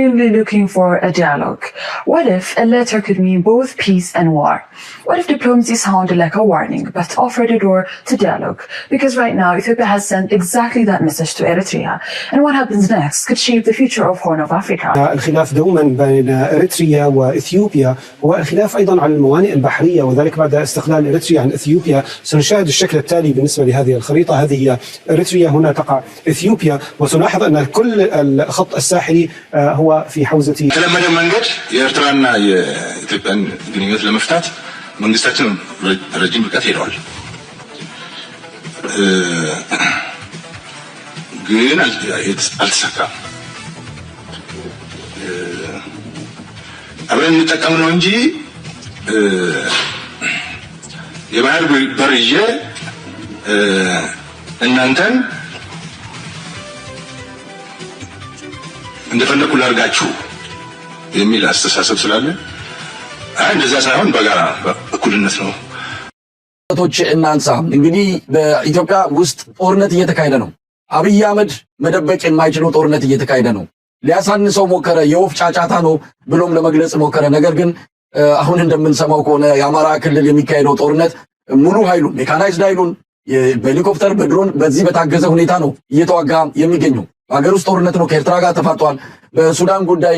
Only looking for a dialogue. What if a letter could mean both peace and war? What if diplomacy sounded like a warning but offered a door to dialogue? Because right now, Ethiopia has sent exactly that message to Eritrea. And what happens next could shape the future of Horn of Africa. الخلاف دوما بين إريتريا وإثيوبيا هو الخلاف أيضا عن الموانئ البحرية، وذلك بعد استقلال إريتريا عن إثيوبيا. سنشاهد الشكل التالي بالنسبة لهذه الخريطة. هذه هي إريتريا، هنا تقع إثيوبيا، وسنلاحظ أن كل الخط الساحلي هو في حوزة የተለመደ መንገድ የኤርትራና የኢትዮጵያን ግንኙነት ለመፍታት መንግስታችን ረጅም ርቀት ሄደዋል። ግን አልተሳካም። አብረን እንጠቀም ነው እንጂ የባህር በር ይዤ እናንተን እንደፈለግኩ ላርጋችሁ የሚል አስተሳሰብ ስላለ፣ አይ እንደዛ ሳይሆን በጋራ እኩልነት ነው። ቶች እናንሳ። እንግዲህ በኢትዮጵያ ውስጥ ጦርነት እየተካሄደ ነው። አብይ አህመድ መደበቅ የማይችለው ጦርነት እየተካሄደ ነው። ሊያሳንሰው ሞከረ፣ የወፍ ጫጫታ ነው ብሎም ለመግለጽ ሞከረ። ነገር ግን አሁን እንደምንሰማው ከሆነ የአማራ ክልል የሚካሄደው ጦርነት ሙሉ ኃይሉን፣ ሜካናይዝድ ኃይሉን በሄሊኮፕተር በድሮን በዚህ በታገዘ ሁኔታ ነው እየተዋጋ የሚገኘው። በሀገር ውስጥ ጦርነት ነው፣ ከኤርትራ ጋር ተፋጧል። በሱዳን ጉዳይ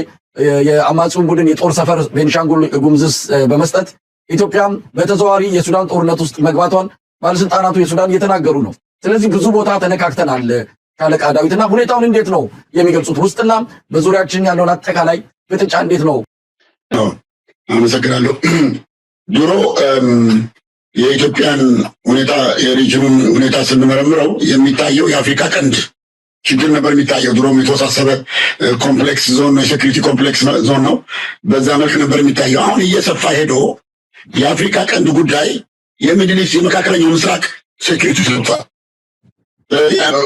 የአማጺውን ቡድን የጦር ሰፈር ቤኒሻንጉል ጉሙዝ በመስጠት ኢትዮጵያም በተዘዋዋሪ የሱዳን ጦርነት ውስጥ መግባቷን ባለስልጣናቱ የሱዳን እየተናገሩ ነው። ስለዚህ ብዙ ቦታ ተነካክተናል። ሻለቃ ዳዊትና ሁኔታውን እንዴት ነው የሚገልጹት? ውስጥና በዙሪያችን ያለውን አጠቃላይ ፍጥጫ እንዴት ነው? አመሰግናለሁ። ድሮ የኢትዮጵያን ሁኔታ፣ የሪጅኑን ሁኔታ ስንመረምረው የሚታየው የአፍሪካ ቀንድ ችግር ነበር የሚታየው። ድሮም የተወሳሰበ ኮምፕሌክስ ዞን ነው፣ የሴኩሪቲ ኮምፕሌክስ ዞን ነው። በዛ መልክ ነበር የሚታየው። አሁን እየሰፋ ሄዶ የአፍሪካ ቀንድ ጉዳይ የሚድል ኢስት፣ የመካከለኛው ምስራቅ ሴኩሪቲ ሰጥቷል።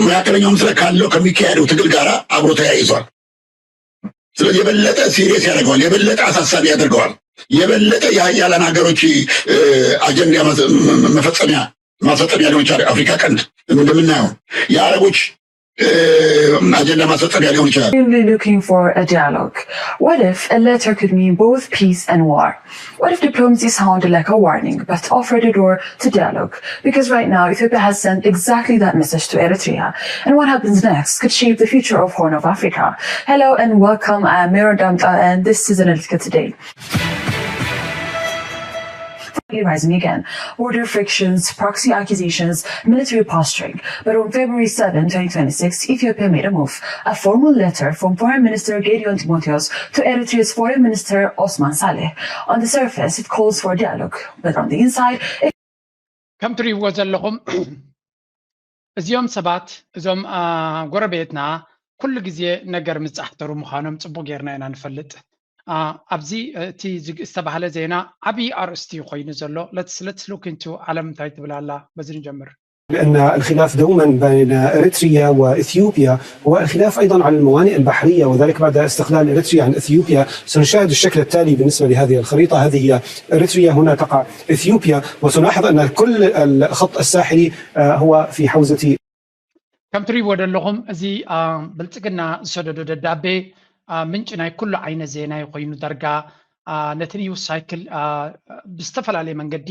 መካከለኛው ምስራቅ ካለው ከሚካሄደው ትግል ጋር አብሮ ተያይዟል። ስለዚህ የበለጠ ሲሪየስ ያደርገዋል፣ የበለጠ አሳሳቢ ያደርገዋል። የበለጠ የሀያላን ሀገሮች አጀንዳ መፈጸሚያ ማስፈጸሚያ ሊሆን ይችላል። አፍሪካ ቀንድ እንደምናየው የአረቦች አጀንዳ ማስፈጸሚያ ሊሆን ይችላል። Only looking for a dialogue. What if a letter could mean both peace and war? What if diplomacy sounded like a warning but offered a door to dialogue? Because right now, Ethiopia has sent exactly that message to Eritrea. And what happens next could shape the future of Horn of Africa. Hello and welcome. I am Mira Damta, and this is Analytica Today. Rising again. Border frictions, proxy accusations, military posturing. But on February seventh, twenty twenty-six, Ethiopia made a move. A formal letter from Foreign Minister Gedeon Timotheus to Eritrea's Foreign Minister Osman Saleh. On the surface, it calls for dialogue, but on the inside, it ከም ትሪእዎ ዘለኹም እዚኦም ሰባት፣ እዞም ጎረቤትና ኩሉ ግዜ ነገር ምስ ጻሕተሩ ምዃኖም ጽቡቕ ጌርና ኢና ንፈልጥ። ኣብዚ እቲ ዝተባህለ ዜና ዓብዪ ኣርእስቲ እዩ ኮይኑ ዘሎ። Let's look into ዓለም እንታይ ትብል ኣላ። በዚ ንጀምር። لأن الخلاف دوما بين إريتريا وإثيوبيا هو الخلاف أيضا على الموانئ البحرية، وذلك بعد استقلال إريتريا عن إثيوبيا. سنشاهد الشكل التالي بالنسبة لهذه الخريطة. هذه هي إريتريا، هنا تقع إثيوبيا، وسنلاحظ أن كل الخط الساحلي هو في حوزة ከም ትሪእዎ ዘለኹም እዚ ብልጽግና ዝሰደዶ ደብዳቤ ምንጪ ናይ ኩሉ ዓይነት ዜና እዩ ኮይኑ። ዳርጋ ነቲ ኒውስ ሳይክል ብዝተፈላለየ መንገዲ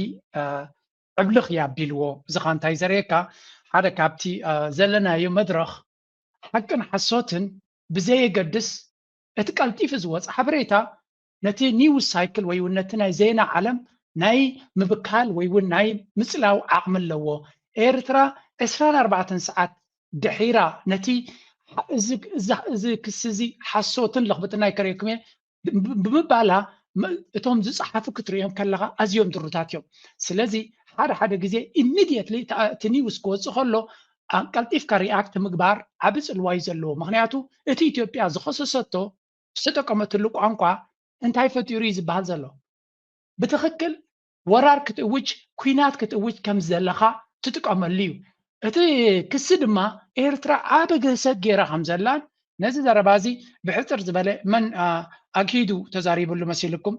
ዕብልኽ እዩ ኣቢልዎ። እዚ ኸኣ እንታይ ዘርእየካ፣ ሓደ ካብቲ ዘለናዮ መድረኽ ሓቅን ሓሶትን ብዘየገድስ እቲ ቀልጢፉ ዝወጽእ ሓበሬታ ነቲ ኒውስ ሳይክል ወይ እውን ነቲ ናይ ዜና ዓለም ናይ ምብካል ወይ እውን ናይ ምጽላው ዓቕሚ ኣለዎ። ኤርትራ ዕስራን ኣርባዕተን ሰዓት ድሒራ ነቲ እዚ ክሲ እዚ ሓሶትን ለኽብጥን ኣይከርእየኩም እየ ብምባላ እቶም ዝጸሓፉ ክትርእዮም ከለኻ ኣዝዮም ድሩታት እዮም። ስለዚ ሓደ ሓደ ግዜ ኢሚድየትሊ እቲ ኒውስ ክወጽእ ከሎ ቀልጢፍካ ሪኣክት ምግባር ዓቢ ጽልዋ እዩ ዘለዎ። ምኽንያቱ እቲ ኢትዮጵያ ዝኸሰሰቶ ዝተጠቀመትሉ ቋንቋ እንታይ ፈጢሩ እዩ ዝበሃል ዘሎ? ብትኽክል ወራር ክትእውጅ፣ ኲናት ክትእውጅ ከም ዘለኻ ትጥቀመሉ እዩ። እቲ ክሲ ድማ ኤርትራ ዓቢ ግህሰት ገይራ ከም ዘላን ነዚ ዘረባ እዚ ብሕጽር ዝበለ መን ኣግሂዱ ተዛሪብሉ መሲልኩም?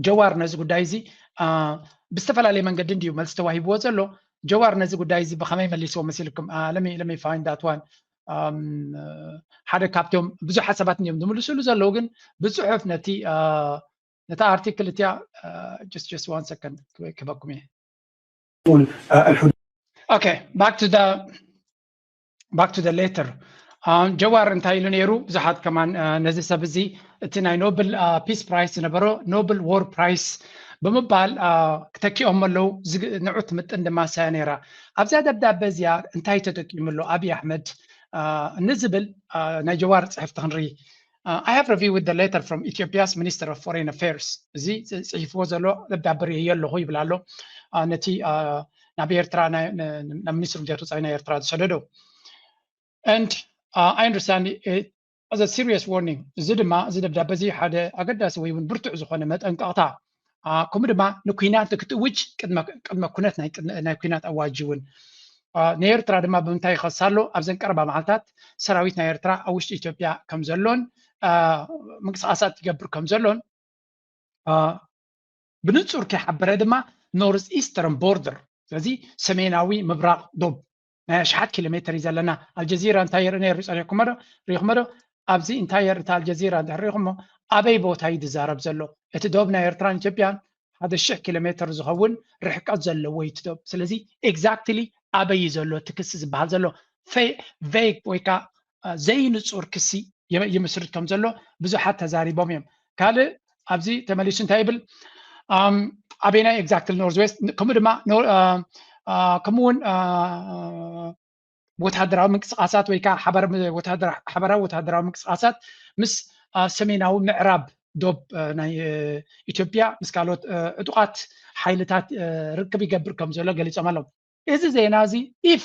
ጀዋር ነዚ ጉዳይ እዚ ብዝተፈላለየ መንገዲ እንድዩ መልሲ ተዋሂብዎ ዘሎ። ጀዋር ነዚ ጉዳይ እዚ ብኸመይ መሊስዎ መሲልኩም? Let me find that one. ሓደ ካብቶም ብዙሓት ሰባት እዮም ዝምልስሉ ዘለዉ፣ ግን ብፅሑፍ ነቲ ነታ ኣርቲክል እቲኣ just just one second ክበኩም እየ። Okay, back to the back to the letter. ጀዋር እንታይ ኢሉ ነይሩ? ብዙሓት ከማን ነዚ ሰብ እዚ እቲ ናይ ኖብል ፒስ ፕራይስ ዝነበሮ ኖብል ዎር ፕራይስ ብምባል ክተኪኦም ኣለዉ። ንዑ ትምጥን ድማ ሳያ ነይራ። ኣብዛ ደብዳበ እዚኣ እንታይ ተጠቂሙ ኣሎ ኣብይ ኣሕመድ? ንዝብል ናይ ጀዋር ፅሕፍቲ ክንርኢ። I have reviewed the letter from Ethiopia's Minister of Foreign Affairs. እዚ ፅሒፍዎ ዘሎ ደብዳበ ርእየ ኣለኹ ይብል ኣሎ። ነቲ ናብ ኤርትራ ናብ ሚኒስትሪ ጉዳያት ወፃኢ ናይ ኤርትራ ዝሰደዶ and I understand as a serious warning። እዚ ድማ እዚ ደብዳበ እዚ ሓደ ኣገዳሲ ወይ እውን ብርቱዕ ዝኾነ መጠንቀቕታ፣ ከምኡ ድማ ንኩናት ክትእውጅ ቅድመ ኩነት ናይ ኩናት ኣዋጅ እውን ንኤርትራ ድማ ብምንታይ ይኸሳ ኣሎ? ኣብዘን ቀረባ መዓልታት ሰራዊት ናይ ኤርትራ ኣብ ውሽጢ ኢትዮጵያ ከም ዘሎን ምንቅስቃሳት ይገብር ከም ዘሎን ብንጹር ከይሓበረ ድማ ኖርዝ ኢስተርን ቦርደር፣ ስለዚ ሰሜናዊ ምብራቕ ዶብ ናይ ኣሽሓት ኪሎ ሜትር እዩ ዘለና። ኣልጀዚራ እንታይ የርኢ ነይሩ ጸኒሕኩሞ ዶ ርኢኹሞ ዶ? ኣብዚ እንታይ የርኢ እቲ ኣልጀዚራ እንድሕር ርኢኹሞ ኣበይ ቦታ እዩ ዝዛረብ ዘሎ? እቲ ዶብ ናይ ኤርትራን ኢትዮጵያን ሓደ ሽሕ ኪሎ ሜትር ዝኸውን ርሕቀት ዘለዎ እዩ እቲ ዶብ። ስለዚ ኤግዛክትሊ ኣበይ እዩ ዘሎ እቲ ክሲ ዝበሃል ዘሎ? ቬግ ወይ ከዓ ዘይንጹር ክሲ ይምስርት ከም ዘሎ ብዙሓት ተዛሪቦም እዮም። ካልእ ኣብዚ ተመሊሱ እንታይ ይብል? ኣበየናይ ኤግዛክትሊ ኖርዝ ዌስት ከምኡ ድማ ከምኡ እውን ወታደራዊ ምንቅስቃሳት ወይ ከዓ ሓበራዊ ወታደራዊ ምንቅስቃሳት ምስ ሰሜናዊ ምዕራብ ዶብ ናይ ኢትዮጵያ ምስ ካልኦት ዕጡቃት ሓይልታት ርክብ ይገብር ከም ዘሎ ገሊፆም ኣለዉ። እዚ ዜና እዚ ኢፍ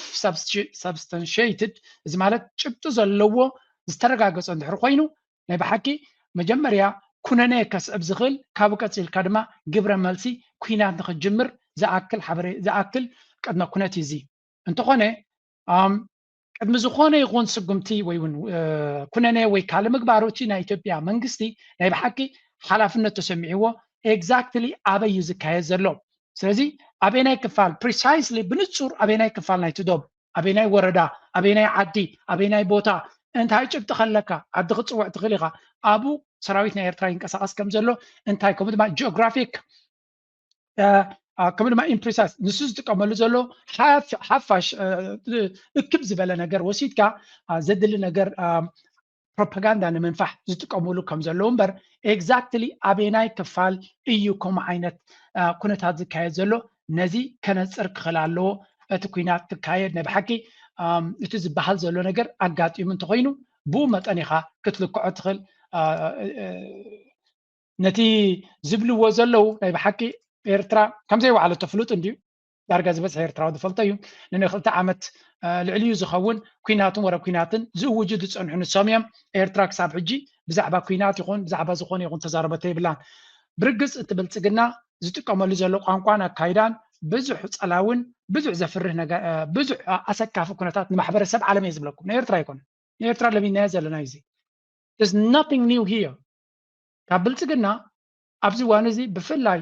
ሳብስታንሽትድ፣ እዚ ማለት ጭብጢ ዘለዎ ዝተረጋገፀ እንድሕር ኮይኑ ናይ ብሓቂ መጀመርያ ኩነኔ ከስዕብ ዝኽእል ካብኡ ቀፂልካ ድማ ግብረ መልሲ ኩናት ንክጅምር ዝኣክል ሓበሬ ዝኣክል ቅድመ ኩነት እዩ እዚ። እንተኾነ ቅድሚ ዝኾነ ይኹን ስጉምቲ ወይ እውን ኩነኔ ወይ ካልእ ምግባሩ እቲ ናይ ኢትዮጵያ መንግስቲ ናይ ብሓቂ ሓላፍነት ተሰሚዕዎ ኤግዛክትሊ ኣበይ እዩ ዝካየድ ዘሎ። ስለዚ ኣበየናይ ክፋል ፕሪሳይስሊ ብንጹር ኣበየናይ ክፋል ናይቲ ዶብ ኣበየናይ ወረዳ ኣበየናይ ዓዲ ኣበየናይ ቦታ እንታይ ጭብጢ ከለካ ዓዲ ክፅውዕ ትኽእል ኢኻ። ኣብኡ ሰራዊት ናይ ኤርትራ ይንቀሳቐስ ከም ዘሎ እንታይ ከምኡ ድማ ጂኦግራፊክ ከምኡ ድማ ኢምፕሪሳይስ ንሱ ዝጥቀመሉ ዘሎ ሓፋሽ እክብ ዝበለ ነገር ወሲድካ ዘድሊ ነገር ፕሮፓጋንዳ ንምንፋሕ ዝጥቀምሉ ከም ዘለዉ እምበር ኤግዛክትሊ ኣበየናይ ክፋል እዩ ከምኡ ዓይነት ኩነታት ዝካየድ ዘሎ ነዚ ከነፅር ክኽእል ኣለዎ። እቲ ኩናት ክካየድ ናይ ብሓቂ እቲ ዝበሃል ዘሎ ነገር ኣጋጢሙ እንተኮይኑ ብኡ መጠን ኢኻ ክትልክዖ ትኽእል። ነቲ ዝብልዎ ዘለዉ ናይ ብሓቂ ኤርትራ ከምዘይወዓለቶ ፍሉጥ እንድዩ። ዳርጋ ዝበዝሐ ኤርትራዊ ዝፈልጦ እዩ። ንንክልተ ዓመት ልዕሊኡ ዝኸውን ኩናትን ወረ ኩናትን ዝእውጁ ዝፀንሑ ንሶም እዮም። ኤርትራ ክሳብ ሕጂ ብዛዕባ ኩናት ይኹን ብዛዕባ ዝኾነ ይኹን ተዛረበቶ የብላን። ብርግፅ እቲ ብልፅግና ዝጥቀመሉ ዘሎ ቋንቋን ኣካይዳን ብዙሕ ፀላውን ብዙሕ ዘፍርህ ብዙሕ ኣሰካፊ ኩነታት ንማሕበረሰብ ዓለም እየ ዝብለኩም። ንኤርትራ ኣይኮነን። ንኤርትራ ለሚድናዮ ዘለና እዩ። There's nothing new here። ካብ ብልፅግና ኣብዚ እዋን እዚ ብፍላይ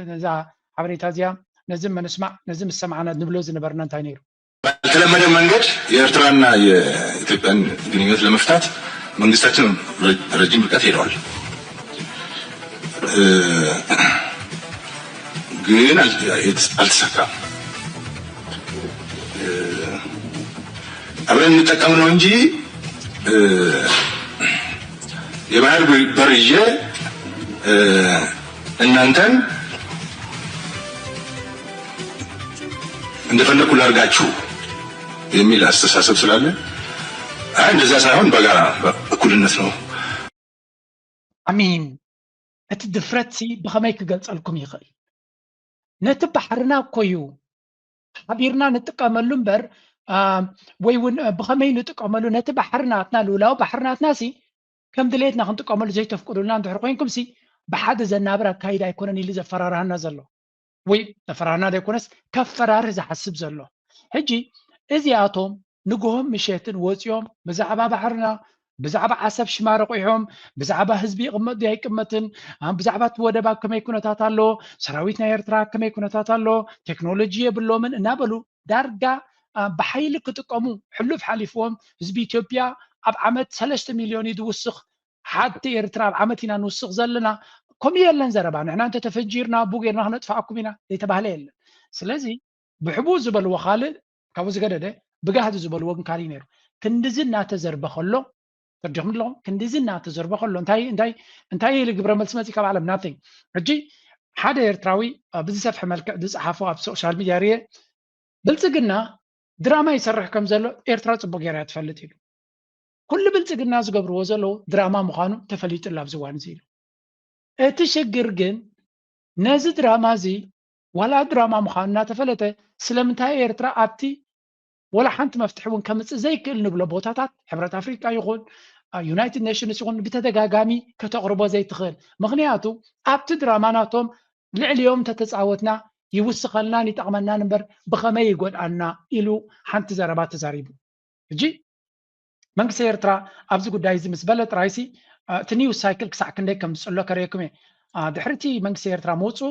ነዛ ሓበሬታ እዚኣ ነዚ ምንስማዕ ነዚ ምስ ሰማዕና ንብሎ ዝነበርና እንታይ ነይሩ? ባልተለመደ መንገድ የኤርትራና የኢትዮጵያን ግንኙነት ለመፍታት መንግስታችን ረጅም ርቀት ሄደዋል። ግን አልተሳካም። አብረን እንጠቀም ነው እንጂ የባህር በር ይዤ እናንተን እንደፈለግኩ ላርጋችሁ የሚል አስተሳሰብ ስላለ አይ እንደዛ ሳይሆን በጋራ እኩልነት ነው። ኣሚን እቲ ድፍረትሲ ብኸመይ ክገልጸልኩም ይኽእል? ነቲ ባሕርና እኮ እዩ ሓቢርና ንጥቀመሉ እምበር ወይ እውን ብኸመይ ንጥቀመሉ ነቲ ባሕርናትና ልውላዊ ባሕርናትና ሲ ከም ድሌትና ክንጥቀመሉ ዘይተፍቅዱልና እንድሕር ኮይንኩም ሲ ብሓደ ዘናብር ኣካይዳ ኣይኮነን ኢሉ ዘፈራርሃና ዘሎ ወይ ዘፈራርሃና ዘይኮነስ ከፈራርህ ዝሓስብ ዘሎ ሕጂ እዚኣቶም ንግሆም ምሸትን ወፂኦም ብዛዕባ ባሕርና ብዛዕባ ዓሰብ ሽማ ረቑሖም ብዛዕባ ህዝቢ ይቕመጥ ድዩ ኣይቅመጥን ብዛዕባ እቲ ወደብ ኣብ ከመይ ኩነታት ኣሎ ሰራዊት ናይ ኤርትራ ኣብ ከመይ ኩነታት ኣሎ ቴክኖሎጂ የብሎምን እናበሉ ዳርጋ ብሓይሊ ክጥቀሙ ሕሉፍ ሓሊፍዎም ህዝቢ ኢትዮጵያ ኣብ ዓመት ሰለስተ ሚልዮን እዩ ዝውስኽ። ሓቲ ኤርትራ ኣብ ዓመት ኢና ንውስኽ ዘለና። ከምኡ የለን ዘረባ። ንሕና እንተተፈንጂርና ቡ ጌርና ክነጥፍኣኩም ኢና ዘይተባህለ የለን። ስለዚ ብሕቡእ ዝበልዎ ካልእ ካብኡ ዝገደደ ብጋህዲ ዝበልዎ ግን ካልእ ነይሩ። ክንድዚ እናተዘርበ ከሎ ተርዲኹም ኣለኹም ክንድዚ እናተዘርበ ከሎ እንታይ እንታይ እንታይ ኢሉ ግብረ መልሲ መፂ ካብ ዓለም ናተይ። ሕጂ ሓደ ኤርትራዊ ብዝሰፍሐ መልክዕ ዝፀሓፎ ኣብ ሶሻል ሚድያ ርየ ብልፅግና ድራማ ይሰርሕ ከም ዘሎ ኤርትራ ፅቡቅ ገይራ ትፈልጥ ኢሉ። ኩሉ ብልፅግና ዝገብርዎ ዘለዉ ድራማ ምዃኑ ተፈሊጡ ኣሎ ኣብዚ እዋን እዚ ኢሉ። እቲ ሽግር ግን ነዚ ድራማ እዚ ዋላ ድራማ ምዃኑ እናተፈለጠ ስለምንታይ ኤርትራ ኣብቲ ወላ ሓንቲ መፍትሒ እውን ከምፅእ ዘይክእል ንብሎ ቦታታት ሕብረት ኣፍሪቃ ይኹን ዩናይትድ ኔሽንስ ይኹን ብተደጋጋሚ ከተቕርቦ ዘይትኽእል? ምክንያቱ ኣብቲ ድራማ ናቶም ልዕሊኦም እንተተፃወትና ይውስኸልናን ይጠቕመናን እምበር ብኸመይ ይጎድኣና ኢሉ ሓንቲ ዘረባ ተዛሪቡ። ሕጂ መንግስቲ ኤርትራ ኣብዚ ጉዳይ እዚ ምስ በለ ጥራይሲ እቲ ኒውስ ሳይክል ክሳዕ ክንደይ ከም ዝፅሎ ከርእየኩም እየ። ድሕሪ እቲ መንግስቲ ኤርትራ ምውፅኡ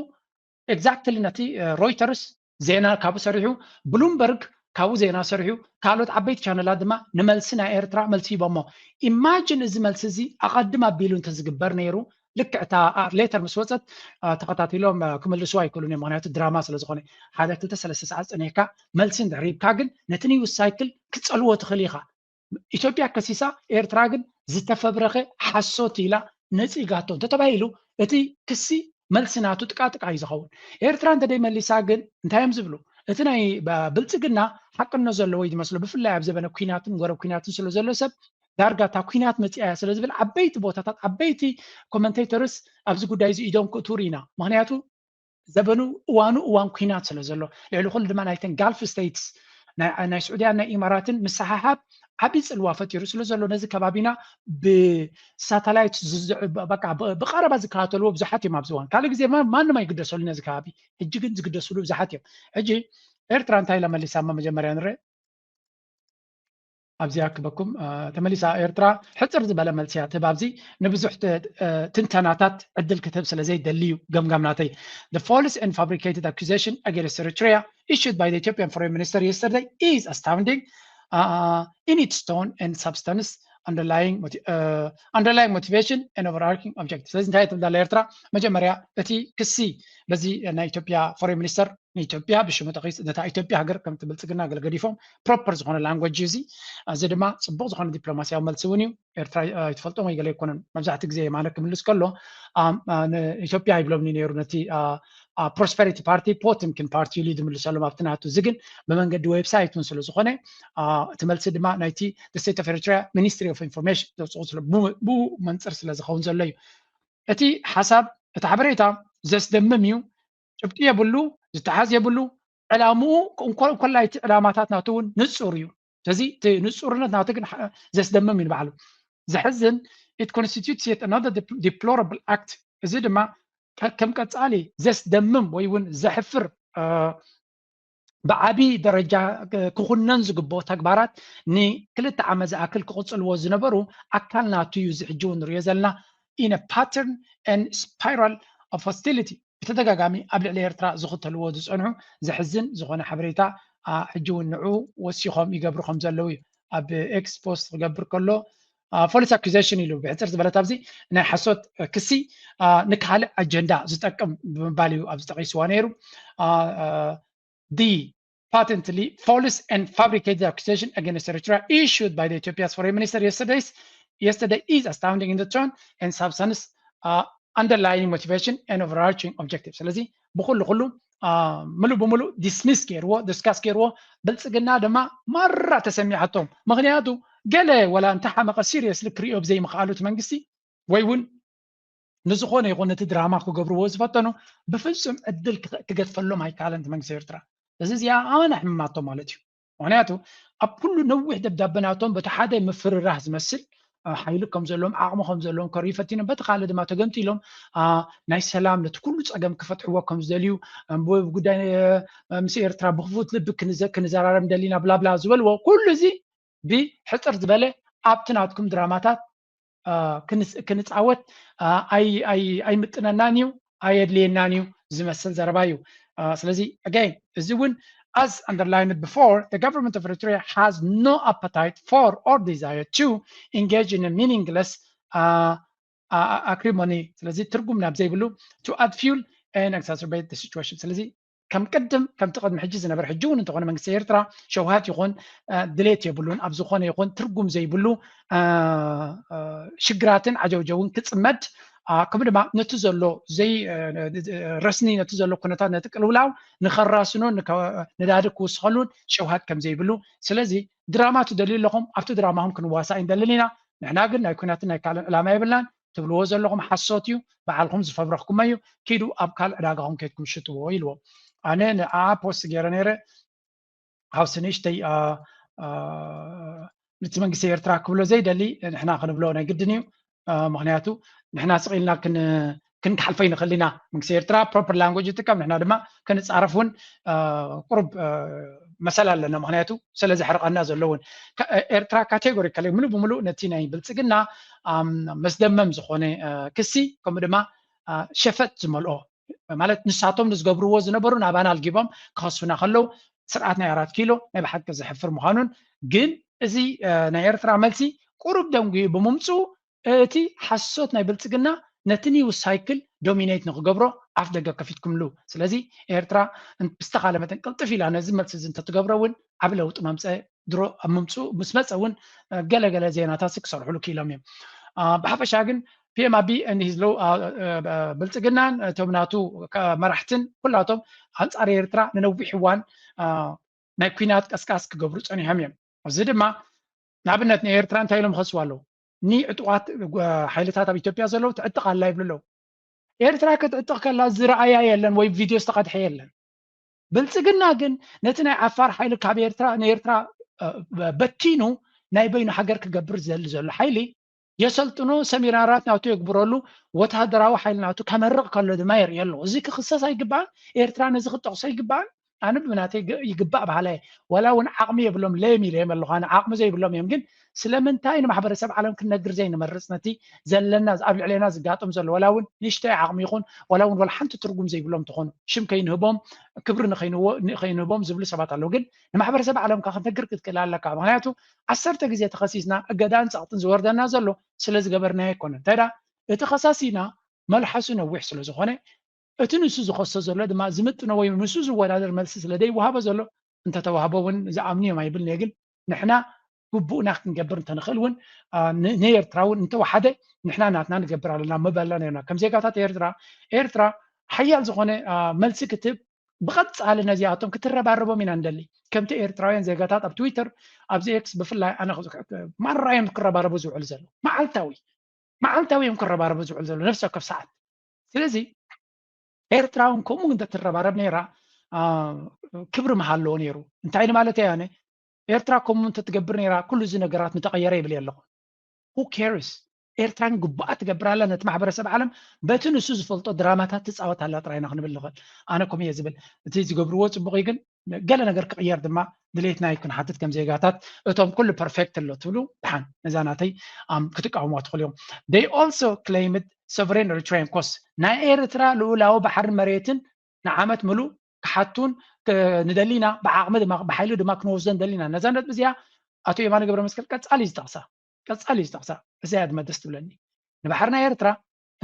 ኤግዛክትሊ ነቲ ሮይተርስ ዜና ካብኡ ሰሪሑ፣ ብሉምበርግ ካብኡ ዜና ሰሪሑ፣ ካልኦት ዓበይቲ ቻነላት ድማ ንመልሲ ናይ ኤርትራ መልሲ ሂቦሞ። ኢማጅን እዚ መልሲ እዚ ኣቐድም ኣቢሉ እንተዝግበር ነይሩ ልክዕ እታ ሌተር ምስ ወፀት ተኸታቲሎም ክምልስዋ ኣይክእሉን እዮም። ምክንያቱ ድራማ ስለ ዝኾነ ሓደ ክልተ ሰለስተ ሰዓት ፀኒሕካ መልሲ እንድሕር ሂብካ ግን ነቲ ኒውስ ሳይክል ክትፀልዎ ትኽእል ኢኻ። ኢትዮጵያ ከሲሳ ኤርትራ ግን ዝተፈብረኸ ሓሶት ኢላ ነፂጋቶ እንተተባሂሉ እቲ ክሲ መልሲ ናቱ ጥቃጥቃ እዩ ዝኸውን። ኤርትራ እንተደይመሊሳ ግን እንታይ እዮም ዝብሉ? እቲ ናይ ብልፅግና ሓቅነት ዘለዎ እዩ ዝመስሎ። ብፍላይ ኣብ ዘበነ ኩናትን ጎረብ ኩናትን ስለ ዘሎ ሰብ ዳርጋ እታ ኩናት መፂኣ እያ ስለ ዝብል ዓበይቲ ቦታታት ዓበይቲ ኮመንቴተርስ ኣብዚ ጉዳይ እዚ ኢዶም ክእትው ርኢና። ምክንያቱ ዘበኑ እዋኑ እዋን ኩናት ስለ ዘሎ ልዕሊ ኩሉ ድማ ናይተን ጋልፍ ስቴትስ ናይ ስዑድያን ናይ ኢማራትን ምስሓሓብ ዓብዪ ፅልዋ ፈጢሩ ስለ ዘሎ ነዚ ከባቢና ብሳተላይት ብቀረባ ዝከታተልዎ ብዙሓት እዮም ኣብዚ እዋን። ካልእ ግዜ ማንም ኣይግደሰሉ ነዚ ከባቢ፣ ሕጂ ግን ዝግደስሉ ብዙሓት እዮም። ሕጂ ኤርትራ እንታይ ኢላ መሊሳማ መጀመርያ ንርእ። ኣብዚኣ ክበኩም ተመሊሳ ኤርትራ ሕፅር ዝበለ መልሲ እያ ትህብ። ኣብዚ ንብዙሕ ትንተናታት ዕድል ክትህብ ስለ ዘይደሊ እዩ ገምጋም ናተይ። The false and fabricated accusation against Eritrea issued by the Ethiopian Foreign Minister yesterday is astounding uh, in its tone and substance, underlying, uh, underlying motivation and overarching objective። ስለዚ እንታይ ትብል ዘላ ኤርትራ? መጀመርያ እቲ ክሲ በዚ ናይ ኢትዮጵያ ፎሬን ሚኒስተር ንኢትዮጵያ ብሽሙ ጠቂስ ነታ ኢትዮጵያ ሃገር ከምቲ ብልፅግና ገለ ገዲፎም ፕሮፐር ዝኾነ ላንጎጅ እዩ እዚ። እዚ ድማ ፅቡቅ ዝኾነ ዲፕሎማሲያዊ መልሲ እውን እዩ። ኤርትራ ኣይትፈልጦም ወይ ገለ ኣይኮነን። መብዛሕትኡ ግዜ የማነ ክምልስ ከሎ ንኢትዮጵያ ይብሎምኒ ነይሩ ነቲ ፕሮስፐሪቲ ፓርቲ ፖቲምኪን ፓርቲ ኢሉ ዝምልሰሎም ኣብቲ ናቱ። እዚ ግን ብመንገዲ ዌብሳይት እውን ስለ ዝኾነ እቲ መልሲ ድማ ናይቲ ስቴት ኦፍ ኤርትራ ሚኒስትሪ ኦፍ ኢንፎርሜሽን ዘውፅኡ ብኡ መንፅር ስለ ዝኸውን ዘሎ እዩ። እቲ ሓሳብ እቲ ሓበሬታ ዘስደምም እዩ። ጭብጢ የብሉ፣ ዝተሓዝ የብሉ። ዕላምኡ እንኮላይ እቲ ዕላማታት ናቱ እውን ንፁር እዩ። ስለዚ እቲ ንፁርነት ናቱ ግን ዘስደምም እዩ ንባዕሉ። ዘሕዝን it constitutes yet another deplorable act። እዚ ድማ ከም ቀፃሊ ዘስደምም ወይ እውን ዘሕፍር ብዓቢ ደረጃ ክኹነን ዝግብኦ ተግባራት ንክልተ ዓመት ዝኣክል ክቕፅልዎ ዝነበሩ ኣካል ናቱ እዩ። እዚ ሕጂ እውን ንሪኦ ዘለና in a pattern and spiral of hostility። ብተደጋጋሚ ኣብ ልዕሊ ኤርትራ ዝኽተልዎ ዝፀንሑ ዘሕዝን ዝኾነ ሓበሬታ ሕጂ እውን ንዑ ወሲኾም ይገብሩ ከም ዘለዉ እዩ ኣብ ኤክስ ፖስት ክገብር ከሎ ፎልስ ኣኪዜሽን ኢሉ ብሕፅር ዝበለት ኣብዚ ናይ ሓሶት ክሲ ንካልእ ኣጀንዳ ዝጠቅም ብምባል እዩ ኣብዚ ጠቂስዋ ነይሩ። The patently false and fabricated accusation against Eritrea issued by the Ethiopia's foreign minister yesterday, yesterday is astounding in the tone and substance, uh, underlying motivation and overarching objective። ስለዚ ብኩሉ ኩሉ ምሉእ ብምሉእ ዲስሚስ ገይርዎ ድስካስ ገይርዎ ብልፅግና ድማ ማራ ተሰሚዓቶም። ምክንያቱ ገለ ወላ እንተሓመቐ ሲሪየስሊ ክሪኦ ብዘይምኽኣሉ እቲ መንግስቲ ወይ እውን ንዝኾነ ይኹን ነቲ ድራማ ክገብርዎ ዝፈተኑ ብፍፁም ዕድል ክገድፈሎም ኣይከኣለን እቲ መንግስቲ ኤርትራ። እዚ እዚኣ ኣመና ሕምማቶ ማለት እዩ። ምክንያቱ ኣብ ኩሉ ነዊሕ ደብዳበ ናቶም በቲ ሓደ ምፍርራህ ዝመስል ሓይሊ ከም ዘለዎም ዓቕሚ ከም ዘለዎም ከርእዩ ፈቲኖም በቲ ካልእ ድማ ተገምጢሎም ናይ ሰላም ነቲ ኩሉ ፀገም ክፈትሕዎ ከም ዝደልዩ ጉዳይ ምስ ኤርትራ ብክፉት ልቢ ክንዘራረብ ደሊና ብላብላ ዝበልዎ ኩሉ እዚ ብሕፅር ዝበለ ኣብቲ ናትኩም ድራማታት ክንፃወት ኣይምጥነናን እዩ ኣየድልየናን እዩ ዝመስል ዘረባ እዩ። ስለዚ ኣጋይን እዚ እውን as underlined before, the government of Eritrea has no appetite for or desire to engage in a meaningless uh, uh, acrimony. ስለዚ ትርጉም ናብ ዘይብሉ to add fuel and exacerbate the situation። ስለዚ ከም ቅድም ከምቲ ቅድሚ ሕጂ ዝነበረ ሕጂ እውን እንተኾነ መንግስቲ ኤርትራ ሸውሃት ይኹን ድሌት የብሉን ኣብ ዝኾነ ይኹን ትርጉም ዘይብሉ ሽግራትን ዓጀውጀውን ክፅመድ ከምኡ ድማ ነቲ ዘሎ ዘይ ረስኒ ነቲ ዘሎ ኩነታት ነቲ ቅልውላው ንኸራስኖ ነዳዲ ክውስኸሉን ሸውሃት ከም ዘይብሉ። ስለዚ ድራማ ትደልዩ ኣለኹም ኣብቲ ድራማኹም ክንዋሳእ ኣይንደልን ኢና። ንሕና ግን ናይ ኩናትን ናይ ካልእን ዕላማ የብልናን። ትብልዎ ዘለኹም ሓሶት እዩ። ባዕልኹም ዝፈብረኽኩሞ እዩ። ኪዱ ኣብ ካልእ ዕዳጋኹም ከይድኩም ሽጥዎ ኢልዎ። ኣነ ንዓ ፖስት ገይረ ነይረ። ሃውስ ንእሽተይ ነቲ መንግስቲ ኤርትራ ክብሎ ዘይደሊ ንሕና ክንብሎ ናይ ግድን እዩ። ምክንያቱ ንሕና ስቕ ኢልና ክንክሓልፎ ይንኽእል ኢና። መንግስቲ ኤርትራ ፕሮፐር ላንጉጅ ይጥቀም፣ ንሕና ድማ ክንፃረፍ እውን ቁሩብ መሰል ኣለና። ምክንያቱ ስለ ዘሕርቐና ዘሎ እውን ኤርትራ ካቴጎሪካሊ ምሉእ ብምሉእ ነቲ ናይ ብልፅግና መስደመም ዝኾነ ክሲ ከምኡ ድማ ሸፈጥ ዝመልኦ ማለት ንሳቶም ንዝገብርዎ ዝነበሩ ናባና ኣልጊቦም ክኸሱና ከለዉ ስርዓት ናይ ኣራት ኪሎ ናይ ብሓቂ ዘሕፍር ምዃኑን ግን እዚ ናይ ኤርትራ መልሲ ቁሩብ ደንጉዩ ብምምፅኡ እቲ ሓሶት ናይ ብልፅግና ነቲ ኒውስ ሳይክል ዶሚኔት ንክገብሮ ኣፍ ደገ ከፊትኩምሉ። ስለዚ ኤርትራ ብዝተኻለ መጠን ቅልጥፍ ኢላ ነዚ መልሲ እዚ እንተትገብሮ እውን ዓብ ለውጢ መምፀ ድሮ ኣብ ምምፅኡ ምስ መፀ እውን ገለገለ ዜናታት ክሰርሕሉ ክኢሎም እዮም። ብሓፈሻ ግን ፒኤም ኣቢ እንሂዝለው ብልፅግናን እቶም ናቱ መራሕትን ኩላቶም ኣንፃር ኤርትራ ንነዊሕ እዋን ናይ ኩናት ቀስቃስ ክገብሩ ፀኒሖም እዮም። እዚ ድማ ንኣብነት ንኤርትራ እንታይ ኢሎም ይኸስዋ ኣለዉ? ንዕጡቓት ሓይልታት ኣብ ኢትዮጵያ ዘለዉ ትዕጥቕ ኣላ ይብሉ ኣለዉ። ኤርትራ ክትዕጥቕ ከላ ዝረኣያ የለን ወይ ቪድዮ ዝተቐድሐ የለን። ብልፅግና ግን ነቲ ናይ ዓፋር ሓይሊ ካብ ኤርትራ ንኤርትራ በቲኑ ናይ በይኑ ሃገር ክገብር ዝደሊ ዘሎ ሓይሊ የሰልጥኖ፣ ሰሚናራት ናቱ የግብረሉ፣ ወታደራዊ ሓይሊ ናቱ ከመርቕ ከሎ ድማ የርእዮ ኣለዎ። እዚ ክኽሰስ ኣይግባእን። ኤርትራ ነዚ ክትጠቕሶ ኣይግባእን። ኣነ ብናተይ ይግባእ በሃላይ ወላ እውን ዓቕሚ የብሎም ለየም ኢለዮም ኣለኹ ኣነ ዓቕሚ ዘይብሎም እዮም ግን ስለምንታይ ንማሕበረሰብ ዓለም ክንነግር ዘይንመርፅ ነቲ ዘለና ኣብ ልዕሌና ዝጋጥም ዘሎ ወላ እውን ንእሽተይ ዓቕሚ ይኹን ወላ እውን ወላ ሓንቲ ትርጉም ዘይብሎም ትኾኑ ሽም ከይንህቦም ክብሪ ንኸይንህቦም ዝብሉ ሰባት ኣለዉ ግን ንማሕበረሰብ ዓለም ካ ክንነግር ክትክእል ኣለካ ምክንያቱ ዓሰርተ ግዜ ተኸሲስና እገዳን ፀቕጥን ዝወርደና ዘሎ ስለ ዝገበርናዮ ኣይኮነን እንታይ እቲ ኸሳሲና መልሓሱ ነዊሕ ስለ ዝኾነ እቲ ንሱ ዝኸሶ ዘሎ ድማ ዝምጥኖ ወይ ምስኡ ዝወዳደር መልሲ ስለ ዘይወሃቦ ዘሎ እንተተዋህቦ እውን ዝኣምኑ እዮም ኣይብልን እየ ግን ንሕና ግቡእና ክንገብር እንተንኽእል እውን ንኤርትራ እውን እንተወሓደ ንሕና ናትና ንገብር ኣለና ምበልና ነርና ከም ዜጋታት ኤርትራ ኤርትራ ሓያል ዝኾነ መልሲ ክትብ ብቐፃሊ ነዚኣቶም ክትረባረቦም ኢና ንደሊ ከምቲ ኤርትራውያን ዜጋታት ኣብ ትዊተር ኣብዚ ኤክስ ብፍላይ ኣነ ማራ እዮም ክረባረቡ ዝውዕሉ ዘለዉ መዓልታዊ መዓልታዊ እዮም ክረባረቡ ዝውዕሉ ዘለዉ ነፍሲ ወከፍ ሰዓት ስለዚ ኤርትራ እውን ከምኡ እንተትረባረብ ነይራ ክብሪ ምሃለዎ ነይሩ እንታይ ማለት እያ ኣነ ኤርትራ ከምኡ እንተትገብር ነይራ ኩሉ እዚ ነገራት ምተቐየረ ይብል ኣለኹ who cares ኤርትራ ግን ግቡኣ ትገብር ኣላ ነቲ ማሕበረሰብ ዓለም በቲ ንሱ ዝፈልጦ ድራማታት ትፃወት ኣላ ጥራይ ኢና ክንብል ንኽእል ኣነ ከምኡ እየ ዝብል እቲ ዝገብርዎ ፅቡቕ እዩ ግን ገለ ነገር ክቕየር ድማ ድሌትና እዩ ክንሓትት ከም ዜጋታት እቶም ኩሉ ፐርፌክት ኣሎ ትብሉ ድሓን ነዛ ናተይ ክትቃወምዋ ትኽእሉ እዮም they also claimed sovereign Eritrean cost ናይ ኤርትራ ልኡላዊ ባሕርን መሬትን ንዓመት ምሉእ ክሓቱን ንደሊና ብዓቕሚ ድማ ብሓይሊ ድማ ክንወስዶ ንደሊና ነዛ ነጥቢ እዚኣ ኣቶ የማነ ገብረ መስቀል ቀፃሊ ዝጠቕሳ ቀፃሊ ዝጠቕሳ እዚኣ ድማ ደስ ትብለኒ ንባሕሪ ናይ ኤርትራ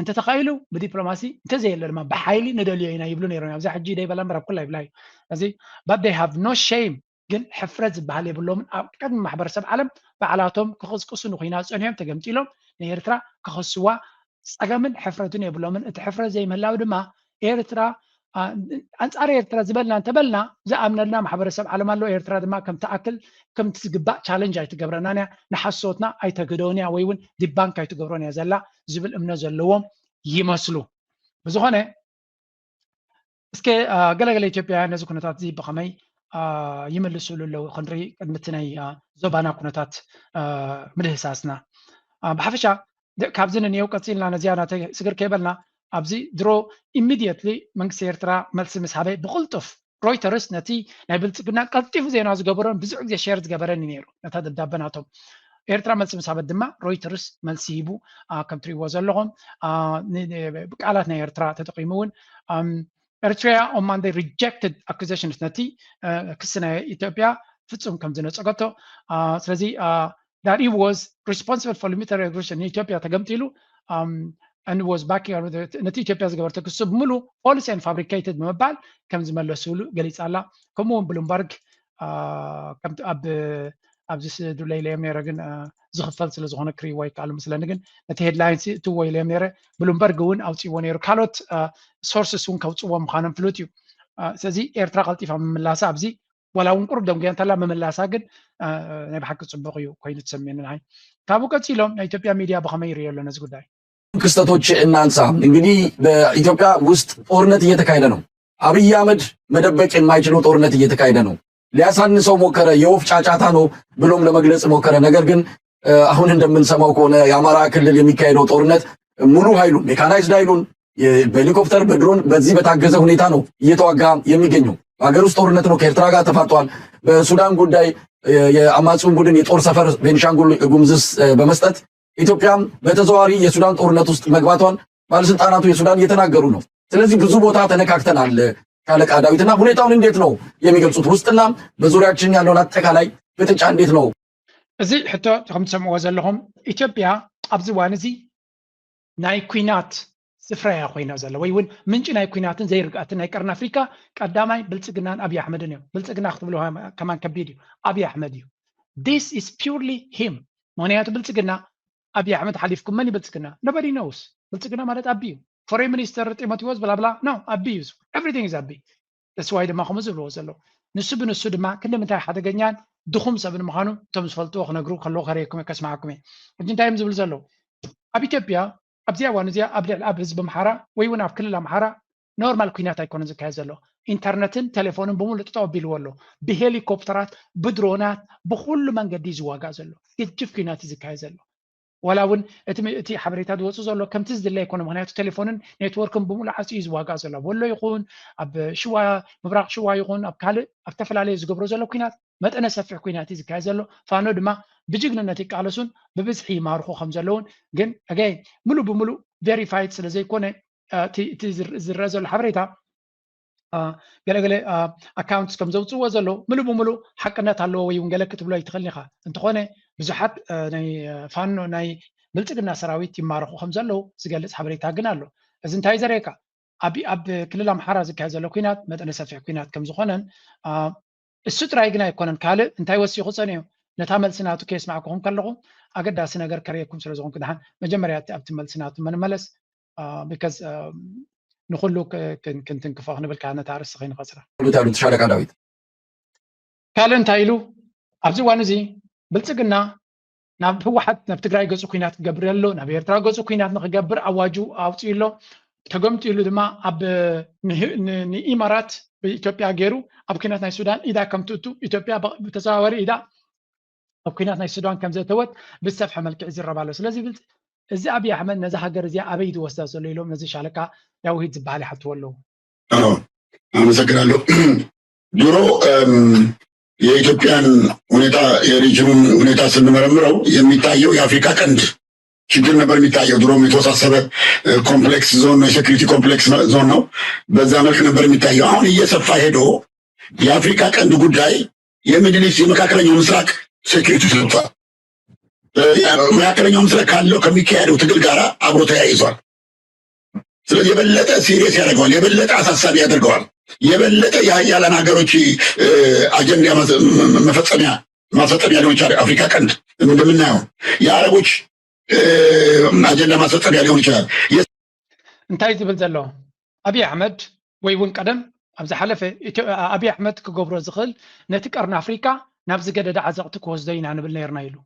እንተተኻኢሉ ብዲፕሎማሲ እንተዘየለ ድማ ብሓይሊ ንደልዮ ኢና ይብሉ ነይሮም ኣብዛ ሕጂ ደይበላ እምበር ኣብ ኩላ ይብላ እዩ እዚ but they have no shame ግን ሕፍረት ዝበሃል የብሎምን ኣብ ቅድሚ ማሕበረሰብ ዓለም ባዕላቶም ክቕስቅሱ ንኩናት ፀንዮም ተገምጢሎም ንኤርትራ ክኸስዋ ፀገምን ሕፍረትን የብሎምን እቲ ሕፍረት ዘይምህላው ድማ ኤርትራ ኣንፃር ኤርትራ ዝበልና እንተበልና ዝኣምነልና ማሕበረሰብ ዓለም ኣሎ ኤርትራ ድማ ከም ትኣክል ከምቲ ዝግባእ ቻለንጅ ኣይትገብረናን እያ ንሓሶትና ኣይተግደውን እያ ወይ እውን ዲባንክ ኣይትገብሮን እያ ዘላ ዝብል እምነት ዘለዎም ይመስሉ ብዝኾነ እስከ ገለገለ ኢትዮጵያውያን ነዚ ኩነታት እዚ ብኸመይ ይምልስሉ ኣለዉ ክንርኢ ቅድሚ እቲ ናይ ዞባና ኩነታት ምድህሳስና ብሓፈሻ ካብዚ ንንየው ቀፂልና ነዚኣ ናተይ ስግር ከይበልና ኣብዚ ድሮ ኢሚድየትሊ መንግስቲ ኤርትራ መልሲ ምስ ሃበ ብቕልጡፍ ሮይተርስ ነቲ ናይ ብልፅግና ቀልጢፉ ዜና ዝገበሮን ብዙሕ ግዜ ሸር ዝገበረን እዩ ነይሩ ነታ ደብዳበ ናቶም ኤርትራ መልሲ ምስ ሃበት ድማ ሮይተርስ መልሲ ሂቡ ከም ትሪእዎ ዘለኹም ቃላት ናይ ኤርትራ ተጠቂሙ እውን Eritrea on Monday rejected accusations ነቲ ክሲ ናይ ኢትዮጵያ ፍጹም ከም ዝነጸገቶ። ስለዚ that he was responsible for military aggression ንኢትዮጵያ ተገምጢሉ and was backing ነቲ ኢትዮጵያ ዝገበረቶ ክሲ ብምሉ false and fabricated ብምባል ከም ዝመለስሉ ገሊጻ ኣላ። ከምኡ እውን ብሉምበርግ ኣብዚ ስእሊ ኢለዮም ነይረ ግን ዝኽፈል ስለ ዝኾነ ክርእይዎ ኣይከኣሉ መስለኒ ግን ነቲ headline እትዎ ኢለዮም ነይረ። ብሉምበርግ እውን ኣውፅዎ ነይሩ ካልኦት sources እውን ከውፅዎ ምዃኖም ፍሉጥ እዩ። ስለዚ ኤርትራ ቀልጢፋ ምምላሳ ኣብዚ ዋላ እውን ቁሩብ ደንጉያ እንተላ ምምላሳ ግን ናይ ብሓቂ ፅቡቕ እዩ ኮይኑ ተሰሚዑኒ ንዓይ። ካብኡ ቀፂሎም ናይ ኢትዮጵያ ሚድያ ብኸመይ ይርእዮ ኣሎ ነዚ ጉዳይ? ክስተቶች እናንሳ። እንግዲህ በኢትዮጵያ ውስጥ ጦርነት እየተካሄደ ነው። አብይ አህመድ መደበቅ የማይችለው ጦርነት እየተካሄደ ነው። ሊያሳንሰው ሞከረ፣ የወፍ ጫጫታ ነው ብሎም ለመግለጽ ሞከረ። ነገር ግን አሁን እንደምንሰማው ከሆነ የአማራ ክልል የሚካሄደው ጦርነት ሙሉ ኃይሉን mechanized ኃይሉን በሄሊኮፕተር በድሮን በዚህ በታገዘ ሁኔታ ነው እየተዋጋ የሚገኘው። በሀገር ውስጥ ጦርነት ነው፣ ከኤርትራ ጋር ተፋጧል። በሱዳን ጉዳይ የአማጺውን ቡድን የጦር ሰፈር ቤኒሻንጉል ጉሙዝ በመስጠት ኢትዮጵያም በተዘዋዋሪ የሱዳን ጦርነት ውስጥ መግባቷን ባለስልጣናቱ የሱዳን እየተናገሩ ነው። ስለዚህ ብዙ ቦታ ተነካክተናል። ሻለቃ ዳዊትና ሁኔታውን እንዴት ነው የሚገልጹት? ውስጥና በዙሪያችን ያለውን አጠቃላይ ፍጥጫ እንዴት ነው? እዚ ሕቶ ከም ትሰምዕዎ ዘለኹም ኢትዮጵያ ኣብዚ እዋን እዚ ናይ ኲናት ስፍራ እያ ኮይና ዘላ ወይ እውን ምንጪ ናይ ኲናትን ዘይርግኣትን ናይ ቀርኒ ኣፍሪካ ቀዳማይ ብልፅግናን ኣብይ ኣሕመድን እዮም። ብልፅግና ክትብሎ ከማን ከቢድ እዩ። ኣብይ ኣሕመድ እዩ። This is purely him። ምክንያቱ ብልፅግና ኣብይ ኣሕመድ ሓሊፍኩም መን እዩ ብልፅግና? Nobody knows። ብልፅግና ማለት ኣቢ እዩ። Foreign minister ጢሞቴዎስ ብላብላ no ኣቢ እዩ። Everything is ኣቢ። That's why ድማ ከምኡ ዝብልዎ ዘለዉ ንሱ ብንሱ ድማ ክንዲ ምንታይ ሓደገኛን ድኹም ሰብን ምዃኑ እቶም ዝፈልጥዎ ክነግሩ ከለዉ ከርእየኩም እየ ከስምዓኩም እየ። ሕጂ እንታይ እዮም ዝብሉ ዘለዉ? ኣብ ኢትዮጵያ ኣብዚኣ እዋን እዚኣ ኣብ ልዕሊ ኣብ ህዝቢ ኣምሓራ ወይ እውን ኣብ ክልል ኣምሓራ ኖርማል ኲናት ኣይኮነን ዝካየድ ዘሎ። ኢንተርነትን ቴሌፎንን ብምሉእ ጠጠው ኣቢልዎ ኣሎ። ብሄሊኮፕተራት፣ ብድሮናት፣ ብኩሉ መንገዲ እዩ ዝዋጋእ ዘሎ። ገጅፍ ኲናት እዩ ዝካየድ ዘሎ። ዋላ እውን እቲ እቲ ሓበሬታ ዝወፁ ዘሎ ከምቲ ዝድለ ኣይኮነ። ምክንያቱ ቴሌፎንን ኔትወርክን ብምሉእ ዓፂ እዩ ዝዋጋእ ዘሎ። ኣብ ወሎ ይኹን ኣብ ሽዋ ምብራቅ ሽዋ ይኹን ኣብ ካልእ ኣብ ተፈላለየ ዝገብሮ ዘሎ ኲናት መጠነ ሰፊሕ ኲናት እዩ ዝካየድ ዘሎ። ፋኖ ድማ ብጅግንነት ይቃለሱን ብብዝሒ ይማርኹ ከም ዘለውን ግን ኣገይ ሙሉእ ብሙሉእ ቬሪፋይድ ስለ ዘይኮነ እቲ ዝረአ ዘሎ ሓበሬታ ገለገለ ኣካውንትስ ከም ዘውፅእዎ ዘለዉ ምሉእ ብምሉእ ሓቅነት ኣለዎ ወይ እውን ገለ ክትብሎ ኣይትኽእልን ኢኻ። እንተኾነ ብዙሓት ናይ ፋኖ ናይ ብልፅግና ሰራዊት ይማረኹ ከም ዘለዉ ዝገልፅ ሓበሬታ ግን ኣሎ። እዚ እንታይ ዘርእየካ? ኣብ ኣብ ክልል ኣምሓራ ዝካየድ ዘሎ ኲናት መጠነ ሰፊሕ ኲናት ከም ዝኾነን እሱ ጥራይ ግን ኣይኮነን። ካልእ እንታይ ወሲኹ ጸኒሑ? ነታ መልሲ ናቱ ከየስማዕኩኹም ከለኹ ኣገዳሲ ነገር ከርእየኩም ስለ ዝኾንኩ ደሓን መጀመርያ ኣብቲ መልሲ ናቱ ምንመለስ because ንኹሉ ክንትንክፎ ክንብል ከዓ ነታ ኣርእስቲ ከይንቐጽራ። ሉት ያሉት ሻለቃ ዳዊት ካልእ እንታይ ኢሉ ኣብዚ እዋን እዚ ብልጽግና ናብ ህወሓት ናብ ትግራይ ገጹ ኲናት ክገብር ኣሎ ናብ ኤርትራ ገጹ ኲናት ንክገብር ኣዋጁ ኣውፅኡ ኣሎ። ተገምጢሉ ድማ ኣብ ንኢማራት ብኢትዮጵያ ገይሩ ኣብ ኲናት ናይ ሱዳን ኢዳ ከም ትእቱ ኢትዮጵያ ብተዘዋወሪ ኢዳ ኣብ ኲናት ናይ ሱዳን ከም ዘእተወት ብዝሰፍሐ መልክዕ ይዝረብ ኣሎ። ስለዚ እዚ ኣብይ ኣሕመድ ነዚ ሃገር እዚኣ ኣበይ ዝወስዳ ዘሎ ኢሎም ነዚ ሻለቃ ዳውሂድ ዝበሃል ይሓትዎ ኣለዉ። አመሰግናለሁ። ድሮ የኢትዮጵያን ሁኔታ የሪጅኑን ሁኔታ ስንመረምረው የሚታየው የአፍሪካ ቀንድ ችግር ነበር የሚታየው። ድሮም የተወሳሰበ ኮምፕሌክስ ዞን ነው፣ የሴኩሪቲ ኮምፕሌክስ ዞን ነው። በዛ መልክ ነበር የሚታየው። አሁን እየሰፋ ሄዶ የአፍሪካ ቀንድ ጉዳይ የሚድል ኢስት የመካከለኛው ምስራቅ ሴኩሪቲ ሰጥቷል። መካከለኛው ምስራቅ ካለው ከሚካሄደው ትግል ጋር አብሮ ተያይዟል። ስለዚህ የበለጠ ሲሪየስ ያደርገዋል፣ የበለጠ አሳሳቢ ያደርገዋል። የበለጠ የሀያላን ሀገሮች አጀንዳ መፈጸሚያ ማስፈጸሚያ ሊሆን ይችላል። አፍሪካ ቀንድ እንደምናየው የአረቦች አጀንዳ ማስፈጸሚያ ሊሆን ይችላል። እንታይ ዝብል ዘሎ ኣብይ ኣሕመድ ወይ እውን ቀደም ኣብ ዝሓለፈ ኣብይ ኣሕመድ ክገብሮ ዝኽእል ነቲ ቀርኒ ኣፍሪካ ናብ ዝገደደ ዓዘቕቲ ክወስዶ ኢና ንብል ነርና ኢሉ።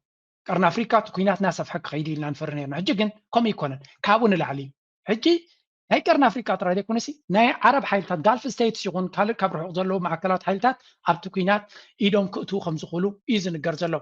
ቀርኒ ኣፍሪካ እቲ ኩናት እናሰፍሐ ክኸይድ ኢልና ንፈሪ ነርና። ሕጂ ግን ከምኡ ኣይኮነን፣ ካብኡ ንላዕሊ እዩ። ሕጂ ናይ ቀርኒ ኣፍሪካ ጥራይ ዘይኮነሲ ናይ ዓረብ ሓይልታት ጋልፍ ስቴትስ ይኹን ካልእ ካብ ርሑቕ ዘለዉ ማዕከላት ሓይልታት ኣብቲ ኩናት ኢዶም ክእትዉ ከም ዝኽእሉ እዩ ዝንገር ዘሎ።